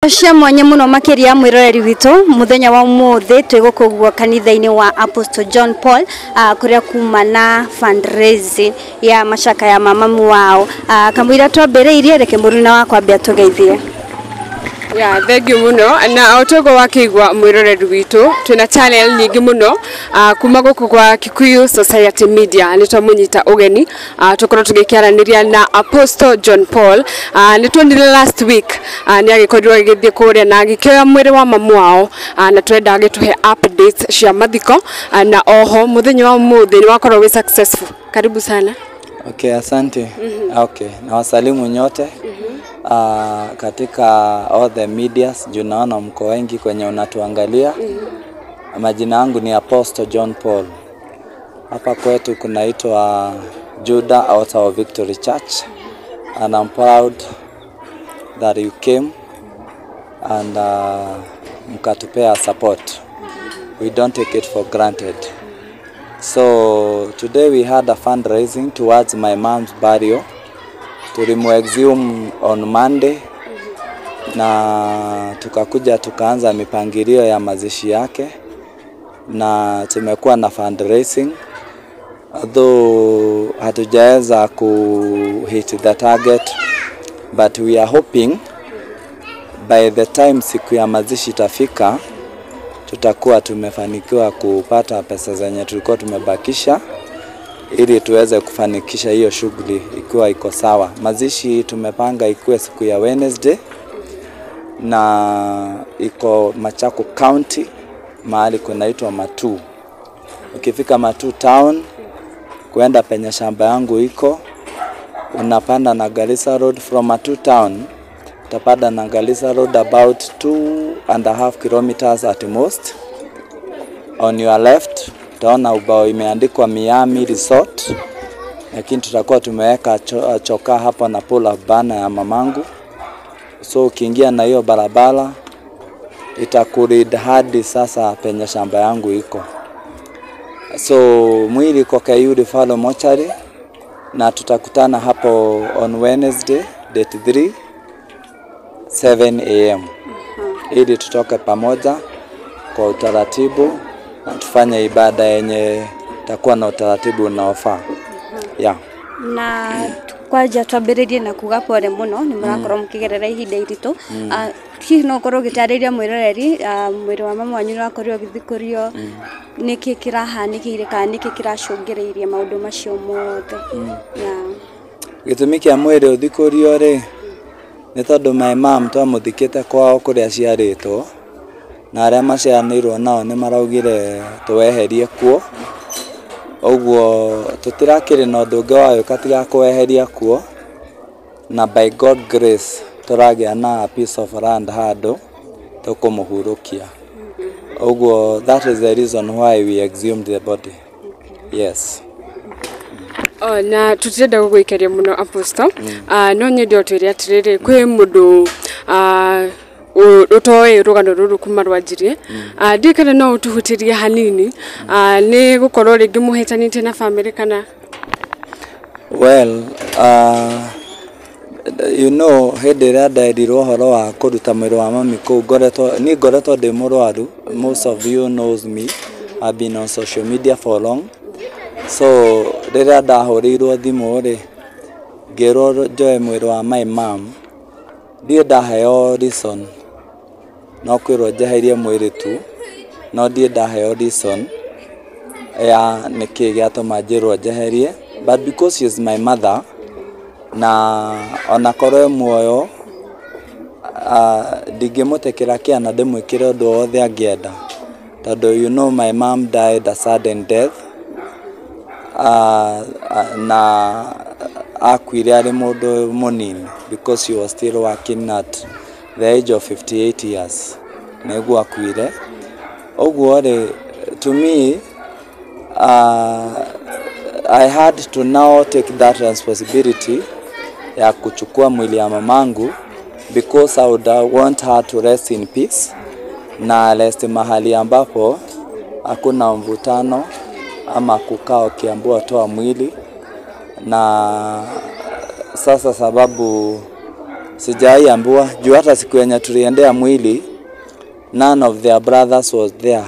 Cia mwanya muno makiria mwiroreri witu muthenya wa umuthi twi guku guo kanitha-ini wa Apostle John Paul, kuria kuma na fundraising ya macaka ya mamamu wao. Kamwira twambiriirie, reke muruna wakwa ambia tugeithie. Ya, thank you muno. Na otogo wakigwa mwiroreri witu, twina channel nyingi muno kuma guku kwa Kikuyu Society Media. Ni twamunyita ugeni tukorwo tugikiaraniria na Apostle John Paul. Ni tuonire last week ni agikorirwo agithie kuria na agikioya mwiri wa mamu wao, na turenda agituhe updates cia mathiko, na oho muthenya wa umuthi ni wakorwo wi successful. Karibu sana. Okay, asante. Okay, nawasalimu nyote katika all the medias, juu naona mko wengi kwenye unatuangalia. Majina yangu ni Apostle John Paul. Hapa kwetu kunaitwa Judah Altar of Victory Church, and I'm proud that you came and mkatupea support. We don't take it for granted. So today we had a fundraising towards my mom's burial. Tulimu-exhume on Monday na tukakuja tukaanza mipangilio ya mazishi yake, na tumekuwa na fundraising, although hatujaweza ku hit the target, but we are hoping by the time siku ya mazishi itafika, tutakuwa tumefanikiwa kupata pesa zenye tulikuwa tumebakisha ili tuweze kufanikisha hiyo shughuli ikiwa iko sawa. Mazishi tumepanga ikuwe siku ya Wednesday na iko Machakos County, mahali kunaitwa Matuu. Ukifika Matuu town kuenda penye shamba yangu iko, unapanda na Garissa Road from Matuu town, utapanda na Garissa Road about 2.5 kilometers at most. On your left utaona ubao imeandikwa Miami Resort, lakini tutakuwa tumeweka chokaa hapo na pull up banner ya mamangu. So ukiingia na hiyo barabara itakulead hadi sasa penye shamba yangu iko. So mwili iko KU Referral Mortuary na tutakutana hapo on Wednesday date 3 7 a.m. ili tutoke pamoja kwa utaratibu na tufanye ibada yenye takuwa na utaratibu unaofaa. Yeah. Na kwanja twambĩrĩrie na kuga pole mũno, nĩ mũrakorwo mũkĩgerera ihinda iritũ. Hihi no ũkorwo ũgĩtarĩria mwĩroreri, mwĩrĩ wa mama wanyu nĩwakorirwo ũgĩthikũrio, nĩkĩ kĩrahanĩkĩire kana nĩkĩ kĩracũngĩrĩirie maũndũ macio mothe? Yeah. Gĩtũmi kĩa mwĩrĩ ũthikũrio rĩ, nĩ tondũ my mom twamũthikĩte kwao kũrĩa aciarĩtwo, na arĩa maciaranĩirwo nao nĩ maraugire tũweherie kuo. Ũguo tũtirakĩrĩ na ũndũ ũngĩ wa gwĩka tiga kũweheria kuo, na by God grace tũragĩa na a piece of land handũ tũkũmũhurũkia. Ũguo that is the reason why we exhumed the body. Yes. Oh, na tutirenda gũgũikaria mũno, Apostle. No nyende ũtwĩre atĩrĩrĩ, kwĩ mũndũ ũtoĩ rũgano rũrũ kuma rwanjirie. Ndiũĩ kana no ũtũhutĩrie hanini, nĩ gũkorwo rĩngĩ mũhĩtanĩtie na bamĩrĩ kana? Well, hĩndĩ ĩrĩa nderirwo ũhoro wa kũruta mwĩrĩ wa mami kũu, ngoretwo niĩ ngoretwo ndĩ mũrwaru. Most of you knows me, I've been on social media for long. So rĩrĩa ndahũrĩirwo thimũ rĩ, ngĩrwo njoe mwĩrĩ wa my mom, ndirĩ ndaheo reason, no kwĩrwo njeherie mwĩrĩ tu, no ndirĩ ndaheo reason ya nĩkĩ gĩatũma njĩrwo njeherie. But because she is my mother, na onakorwo e muoyo, ndingĩmũtekĩra kĩa na ndĩmwĩkĩre ũndũ o wothe angĩenda, tondũ you know my mom died a sudden death, na akuire arĩ mũndũ mũnini because she was still working at the age of 58 years nĩguo akuire. Ũguo rĩ, to me, I had to now take that responsibility ya kuchukua mwili ya mamangu because I would want her to rest in peace na rest mahali ambapo hakuna mvutano ama kukaa ukiambiwa toa mwili. Na sasa sababu Sijai ambiwa juu hata siku yenye tuliendea mwili, none of their brothers was there,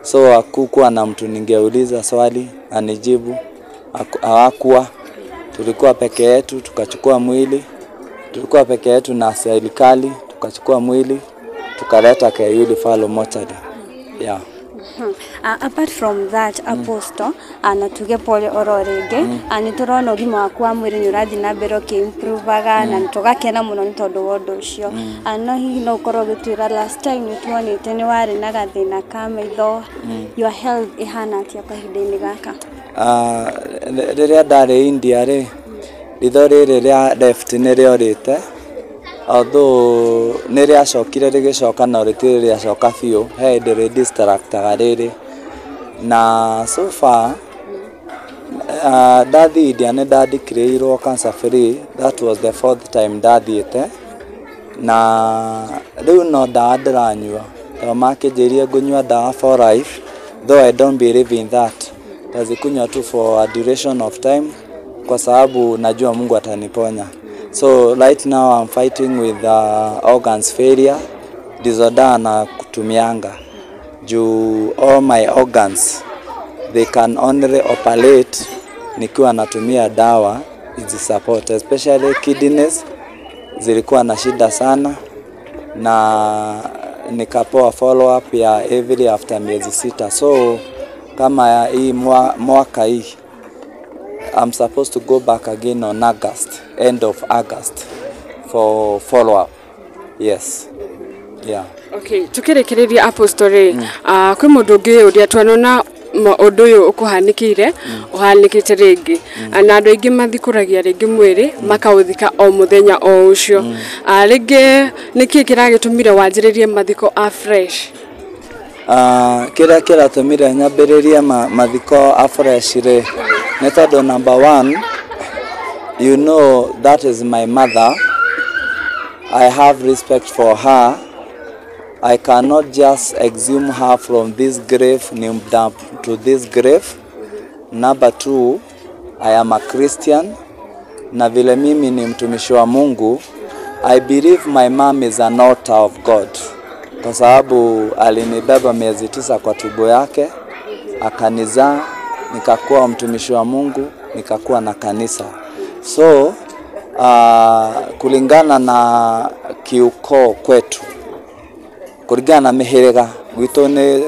so hakukuwa na mtu ningeuliza swali anijibu. Hawakuwa, tulikuwa peke yetu, tukachukua mwili, tulikuwa peke yetu na serikali, tukachukua mwili tukaleta Kayuli Falo mochari, yeah. Apart from that, Apostle, na tuge pole oro rĩngĩ, nĩ tũrona ũgima waku wa mwĩrĩ nĩ ũrathiĩ na mbere ũkĩ-improvaga na nĩ tũgakena mũno nĩ tondũ wa ũndũ ũcio. No hihi no ũkorwo ũgĩtwĩra, last time nĩ tuonĩte nĩ warĩ na gathĩna ka maitho, your health ĩhana atĩa kahinda-inĩ gaka? Rĩrĩa ndarĩ India rĩ, ritho rĩrĩ rĩa left nĩ rĩorĩte, although nĩ rĩacokire rĩgĩcoka, no rĩtirĩ rĩacoka biũ, he hĩndĩ rĩ distractaga rĩrĩ. Na so far ndathiĩ India nĩ ndandeclareirwo cancer free. That was the fourth time ndathiĩte, na rĩu no ndawa ndĩranyua, tondũ makĩnjĩrire ngũnyua ndawa for life, though I don't believe in that. Tazikunywa tu for a duration of time kwa sababu najua Mungu ataniponya. So right now I'm fighting with organs failure disorder na kutumianga juu all my organs, they can only operate nikiwa natumia dawa izi support, especially kidneys zilikuwa na shida sana, na nikapewa follow up ya every after miezi 6. So kama hii mwaka hii I'm supposed to go back again on August, end of August, for follow up. Yes, yeah. Okay, tukĩrĩkĩrĩria, Apostle rĩ, kwĩ mũndũ ũngĩ ũrĩa twanona ũndũ ũyũ ũkũhanĩkĩire, ũhanĩkĩte rĩngĩ, na andũ aingĩ mathikũragia rĩngĩ mwĩrĩ makaũthika o mũthenya o ũcio. Rĩngĩ nĩkĩ kĩragĩtũmire wanjĩrĩrie mathiko a fresh? Kĩrĩa kĩratũmire nyambĩrĩrie mathiko afresh rĩ, nĩ tondũ number one, you know that is my mother. I have respect for her. I cannot just exhume her from this grave ni dump to this grave. Number two, I am a Christian, na vile mimi ni mtumishi wa Mungu, I believe my mom is an altar of God, kwa sababu alinibeba miezi 9 kwa tumbo yake, akanizaa, nikakuwa mtumishi wa Mungu, nikakuwa na kanisa. So kulingana na kiukoo kwetu, kũringana na mĩhĩrĩga gwitũ, nĩ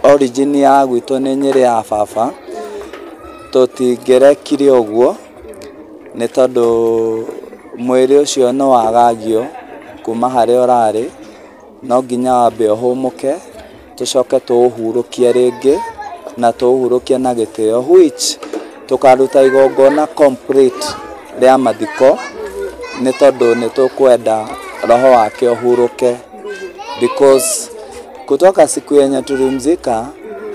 origin ya gwitũ nĩ Nyĩrĩ ya baba, tũtingĩrekire ũguo, nĩ tondũ mwĩrĩ ũcio nĩ wagagio kuma harĩa ũrarĩ, no nginya wambe ũhũmũke, tũcoke tũũhurũkie rĩngĩ na tũũhurũkie na gĩtĩo, which tũkaruta igongona complete rĩa mathiko, nĩ tondũ nĩ tũkwenda roho wake ũhurũke, because kutoka siku yenye tulimzika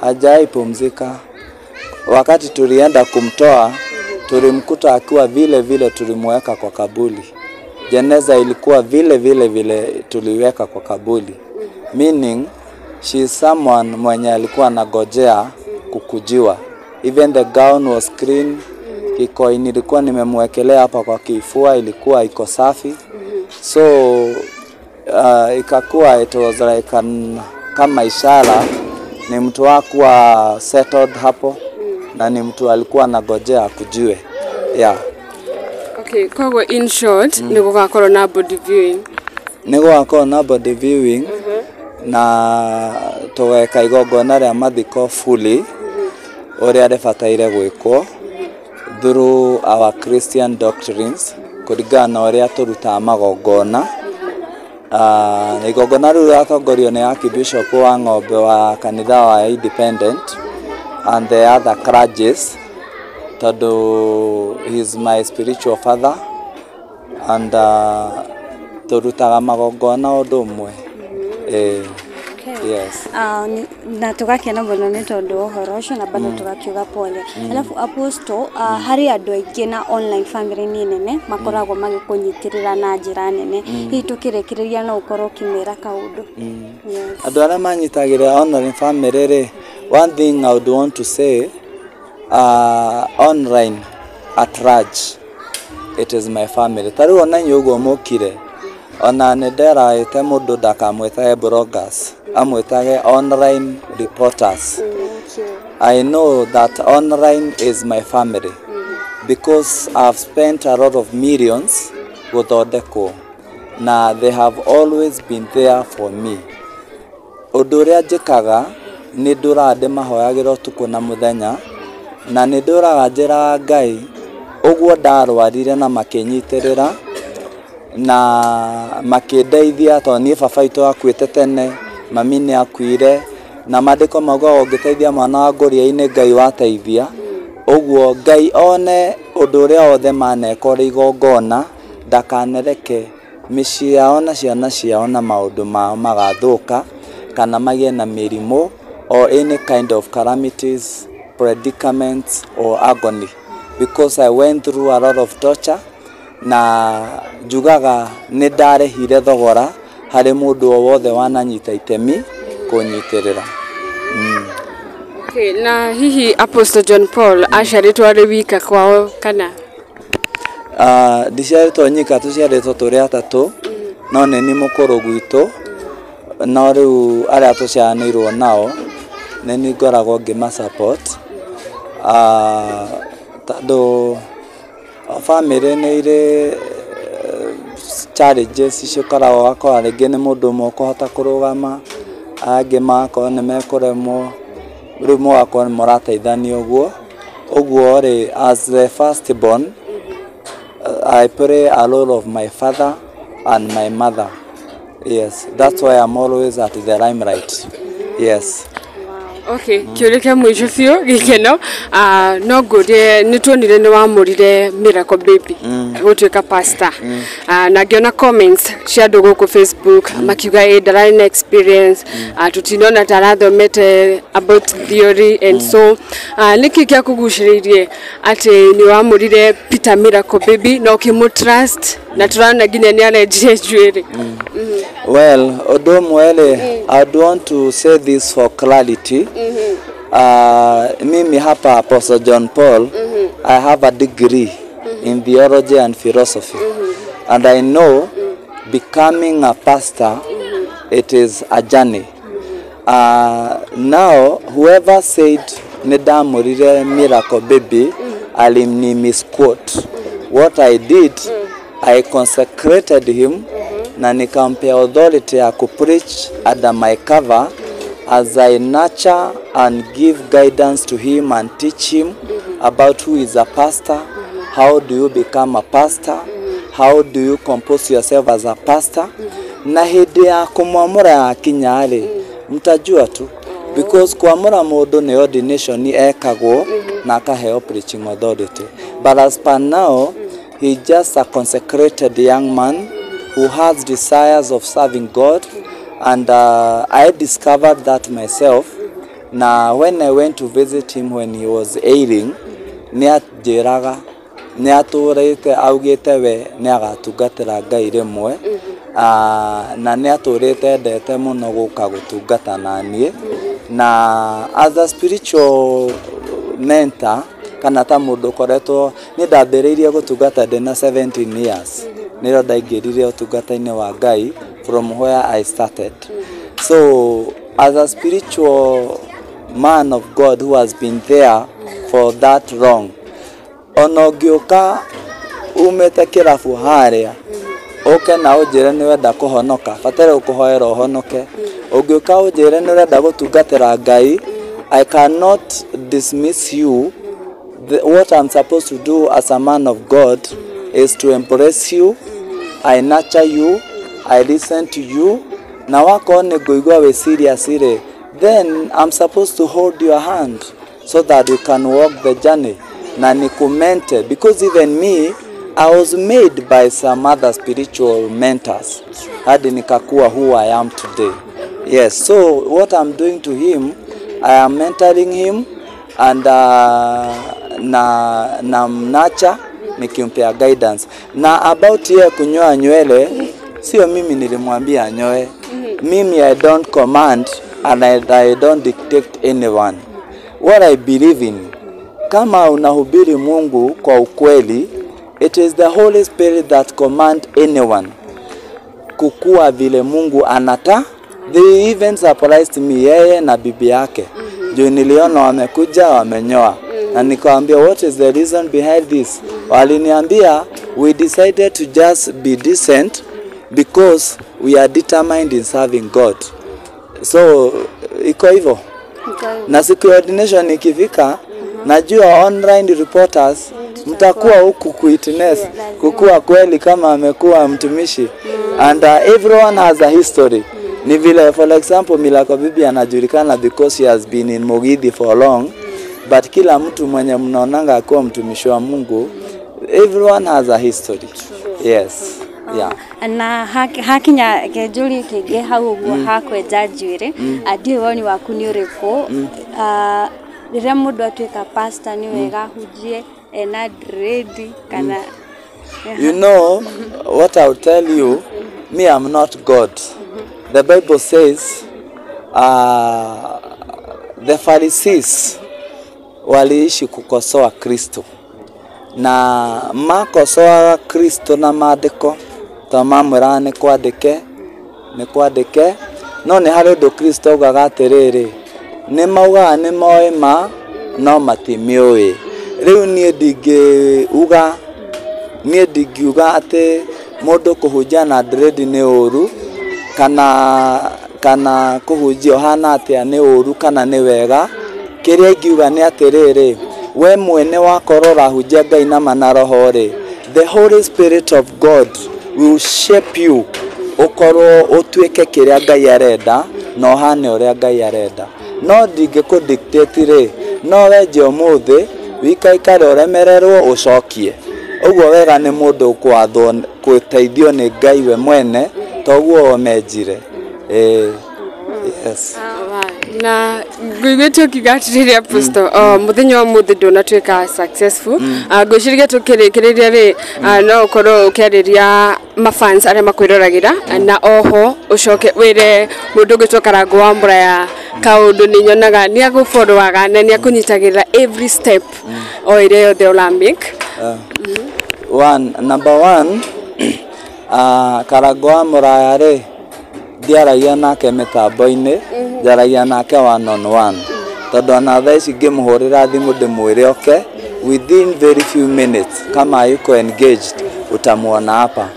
hajai pumzika. Wakati tulienda kumtoa, tulimkuta akiwa vile vile tulimweka kwa kaburi. Jeneza ilikuwa vile vile vile tuliweka kwa kaburi, meaning she is someone mwenye alikuwa anagojea kukujiwa. Even the gown was clean. Kikoi nilikuwa nimemwekelea hapa kwa kifua ilikuwa iko safi. So ikakuwa it was like kama ishara ni mtu hakuwa settled hapo na ni mtu alikuwa anagojea akujiwe, yeah. Okay, koguo in short nĩ gũgakorwo na body viewing? Nĩ gũgakorwo na body viewing na tũgeka igongona rĩa mathiko fully ũrĩa rĩbataire gwĩkwo through our Christian doctrines, kũringana na ũrĩa tũrutaga magongona. Na igongona rĩu rĩratongorio nĩ Archbishop wa Ng'ombe wa kanitha wa Independent and the other clergies, tondũ he is my spiritual father and tũrutaga magongona ũndũ ũmwe. Yes. Na tũgakena mũno nĩ tondũ wa ũhoro ũcio na bado tũgakiuga pole. Alafu Apostle, harĩ andũ aingĩ na online family nĩ nene makoragwo magĩkũnyitĩrĩra na njĩra nene, hihi tũkĩrĩkĩrĩria no ũkorwo ũkĩmera kaũndũ? Yes. Andũ arĩa manyitagĩrĩra online family rĩ, one thing I would want to say, online at large, It is my family. Ta rĩu ona inyuĩ ũguo mũkire, ona nĩ nderaĩte mũndũ ndakamwĩtage bloggers, amwĩtage online reporters. I know that online is my family because I've spent a lot of millions gũthondekwo na they have always been there for me. Ũndũ ũrĩa njĩkaga nĩ ndũraga ndĩmahoyagĩra ũtukũ na mũthenya, na nĩ ndũraga njĩraga Ngai ũguo ndarwarire na makĩnyitĩrĩra na makĩndeithia, tondũ niĩ baba witũ akuĩte tene, mami nĩ akuire, na maandĩko maugaga ũngĩteithia mwana wa ngũria-inĩ Ngai wateithia. Ũguo Ngai one ũndũ ũrĩa wothe maneka ũrĩ igongona, ndakanereke mĩciĩ yao na ciana ciao na maũndũ mao magathũka kana magĩe na mĩrimũ or any kind of calamities, predicaments or agony, because I went through a lot of torture, na njugaga nĩ ndarĩhire thogora harĩ mũndũ o wothe wananyita itemi kũnyitĩrĩra. Okay, na hihi Apostle John Paul aciarĩtwo arĩ wika kwao kana? Ndiciarĩtwo nyika, tũciarĩtwo tũrĩ atatũ, no nĩ niĩ mũkũrũ gwitũ, no rĩu arĩa tũciaranĩirwo nao nĩ niĩ ngoragwo ngĩma support, tondũ bamĩrĩ nĩ irĩ challenges cikoragwo, ũgakora rĩngĩ nĩ mũndũ ũmwe ũkũhota kũrũgama, angĩ magakorwo nĩ mekũremwo, rĩu mũgakorwo nĩ mũrateithania ũguo. Ũguo rĩ, as the first born, I play a role of my father and my mother. Yes, that's why I'm always at the limelight. Yes. Okay, kĩũria kĩa mũico biũ gĩkeno, no ngũrie, nĩ tuonire nĩ wamũrire Miracle Baby gũtuĩka pastor, na ngĩona comments cia andũ gũkũ Facebook makiuga ĩ ndararĩ na experience, tũtinona ta arathomete about theory and so, nĩkĩ gĩakũgucĩrĩirie atĩ nĩ wamũrire Peter Miracle Baby na ũkĩmũ trust, na tũrona nginya nĩ arenjire njuĩrĩ? Well, ũndũ ũmwe rĩ, I'd want to say this for clarity. Mimi hapa Apostle John Paul, I have a degree in theology and philosophy. And I know becoming a pastor, it is a journey. Now, whoever said nĩndamũrire Miracle Baby, alini misquote. What I did, I consecrated him na nikampea authority ya kupreach under my cover as I nurture and give guidance to him and teach him about who is a pastor, how do you become a pastor, how do you compose yourself as a pastor. Na hĩndĩ ya kũmwamũra yakinya rĩ, mtajua tu, because kwamũra mũndũ nĩ ordination ekagwo na akaheo preaching authority, but as per now he just a consecrated young man who has desires of serving God, and I discovered that myself na when I went to visit him when he was ailing, nĩ anjĩraga nĩ atũrĩte augĩte we nĩ agatungatĩra Ngai rĩmwe, na nĩ atũrĩte endete mũno gũka gũtungata na niĩ, na as a spiritual mentor kana ta mũndũ ũkoretwo, nĩ ndambĩrĩirie gũtungata ndĩna 17 years, nĩrĩo ndaingĩrire ũtungata-inĩ wa Ngai from where I started. So as a spiritual man of God who has been there for that long, ona ũngĩũka umĩte kĩrabu harĩa ũke na ũnjĩre nĩ wenda kũhonoka, batere gũkũhoera ũhonoke. Ũngĩũka ũnjĩre nĩ ũrenda gũtungatĩra Ngai, I cannot dismiss you. What I'm supposed to do as a man of God is to embrace you, I nurture you, I listen to you, na wakorwo nĩ ngũigua wĩ serious rĩ, then I'm supposed to hold your hand so that you can walk the journey na nikumentor, because even me, I was made by some other spiritual mentors hadi nikakuwa who I am today. Yes, so what I'm doing to him, I am mentoring him and na mnurture nikimpea guidance. Na about yeye kunyoa nywele, sio mimi nilimwambia anyoe. Mimi I don't command and I don't dictate anyone. What I believe in, kama unahubiri Mungu kwa ukweli It is the Holy Spirit that command anyone kukua vile Mungu anata. They even surprised me, yeye na bibi yake. Juu niliona wamekuja wamenyoa. Na nikawaambia, "What is the reason behind this?" Waliniambia, "We decided to just be decent because we are determined in serving God." So iko hivyo. Na siku ya ordination ikifika, najua online reporters mtakuwa huku kuwitness kukua kweli kama amekuwa mtumishi. And everyone has a history. Ni vile, for example, Miracle Bibi anajulikana because she has been in Mugithi for long, but kila mtu mwenye mnaonanga akiwa mtumishi wa Mungu, everyone has a history. Yes. Yeah. Na hakinya kĩnjũrie kĩngĩ hau ũguo hakwenja njuĩrĩ, ndiũĩ woni waku nĩ ũrĩkũ, rĩrĩa mũndũ atuĩka pastor nĩ wega ahunjie ena dread kana? You know what I'll tell you, me, I'm not God. The Bible says the Pharisees waliishi kukosoa Kristo na makosoaga Kristo na maandĩko to mamwĩraga nĩ kwandĩke nĩ kwandĩke, no nĩ harĩ ũndũ Kristo augaga atĩrĩrĩ, nĩ maugaga nĩ moĩ ma no matimĩũĩ. Rĩu niĩ ndingĩuga, niĩ ndingiuga atĩ mũndũ kũhunjia na dread nĩ ũru kana kũhunjia ũhana atĩa nĩ ũru kana nĩ wega. Kĩrĩa ingiuga nĩ atĩrĩrĩ, we mwene wakorwo ũrahunjia Ngai na ma na roho rĩ, the Holy Spirit of God will shape you ũkorwo ũtuĩke kĩrĩa Ngai arenda na ũhane ũrĩa Ngai arenda. No ndingĩkũ dictate rĩ, no wenje ũmũthĩ wikaikare ũremererwo ũcokie ũguo. Wega nĩ mũndũ kwathwo gũteithio nĩ Ngai we mwene toguo menjire. Ĩĩ, yes. Na ngũiguĩte ũkiuga atĩrĩrĩ, Apostle, mũthenya wa ũmũthĩ ndũnatuĩka successful. Ngwĩciria tũkĩrĩkĩrĩria rĩ, no ũkorwo ũkĩarĩria mafans arĩa makwĩroragĩra, na oho ũcoke wĩre mũndũ ũgwĩtwo Karangũ wa Mũraya kaũndũ nĩ nyonaga nĩ agũfollowaga na nĩ akũnyitagĩrĩra every step o ĩrĩa yothe ũra make. One, number one, Karangũ wa Mũraya rĩ, ndiaragia nake mĩtambo-inĩ, njaragia nake one on one, tondũ ona thaa ici ngĩmũhũrĩra thimũ ndĩmwĩre oke, within very few minutes kama yuko engaged utamuona hapa.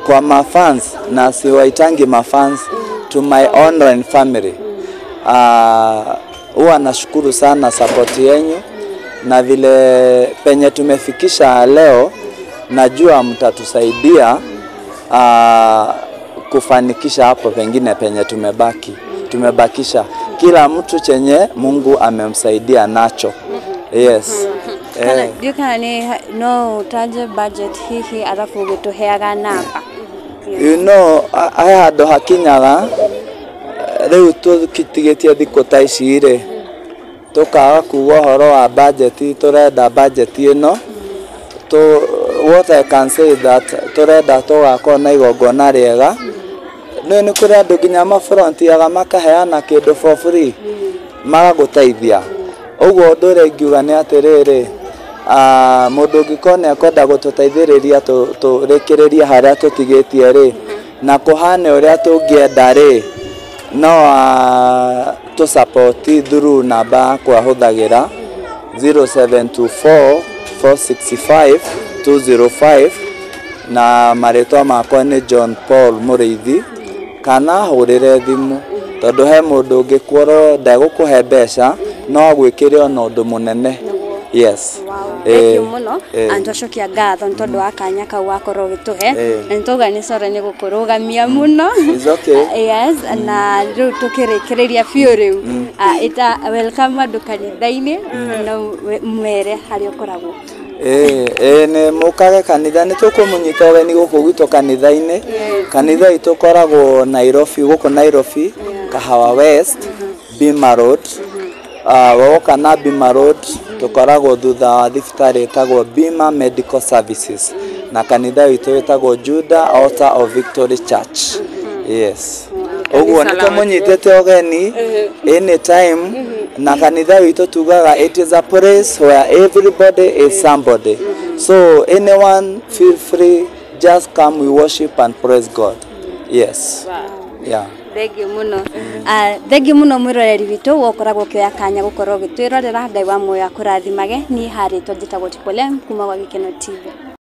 Kwa mafans, na siwaitangi mafans, to my online family, huwa nashukuru sana support yenyu na vile penye tumefikisha leo, najua mtatusaidia kufanikisha hapo pengine penye tumebakisha, kila mtu chenye Mungu amemsaidia nacho. Yes. Kana ndiũ kana nĩ no ũtaje budget hihi arabu ũgĩtũheaga namba? You know, he handũ hakinyaga rĩu tũtigĩtie thikũ ta ici rĩ, tũkaga kuga ũhoro wa budget, tũrenda budget ĩno to. What I can say that tũrenda tũgakorwo na igongona rĩega. Nĩ kũrĩ andũ nginya mafrontiaga makaheana kĩndũ for free magagũteithia ũguo. Ũndũ ũrĩa ingiuga nĩ atĩrĩrĩ, mũndũ ũngĩkorwo nĩ ekwenda gũtũteithĩrĩria tũrĩkĩrĩrie harĩa tũtigĩtie rĩ, na kũhane ũrĩa tũngĩenda rĩ, no tũ support through namba yakwa hũthagĩra 0724 465 205, na marĩtwa makwa nĩ John Paul Mũrĩithi, kana hũrĩre thimũ, tondũ he mũndũ ũngĩkorwo ndegũkũhe mbeca no agwĩkĩre ona ũndũ mũnene. Yes. Thank you mũno. Twacokia ngatho nĩ tondũ wa kanya kau wakorwo ũgĩtũhe, na nĩ twauga nĩ sorry nĩ gũkũrũgamia mũno. It's okay. Yes, na rĩu tũkĩrĩkĩrĩria biũ rĩu, ĩta welcome andũ kanitha-inĩ na mwere harĩa ũkoragwo. Ĩĩ, nĩ mũkage kanitha, nĩ tũkũmũnyita ũgeni gũkũ gwitũ kanitha-inĩ. Kanitha itũ ũkoragwo Nairobi, gũkũ Nairobi, Kahawa West, Bima Road. Woka na Bima Road, tũkoragwo thutha wa thibitarĩ ĩtagwo Bima Medical Services, na kanitha witũ wĩtagwo Judah Altar of Victory Church. Yes, ũguo nĩ tũmũnyitĩte ũgeni anytime. Na kanitha witũ tugaga it is a place where everybody is somebody. So anyone feel free, just come, we worship and praise God. Yes. Yeah. Thengiũ mũno. Ah, thengiũ mũno mwĩroreri witũ wokoragwo ũkĩoya kanya gũkorwo ũgĩtwĩrorera. Ngai wa muoyo akũrathimage. Niĩ harĩtwo njĩtagwo Tipolem kuma gwa Gĩkeno TV.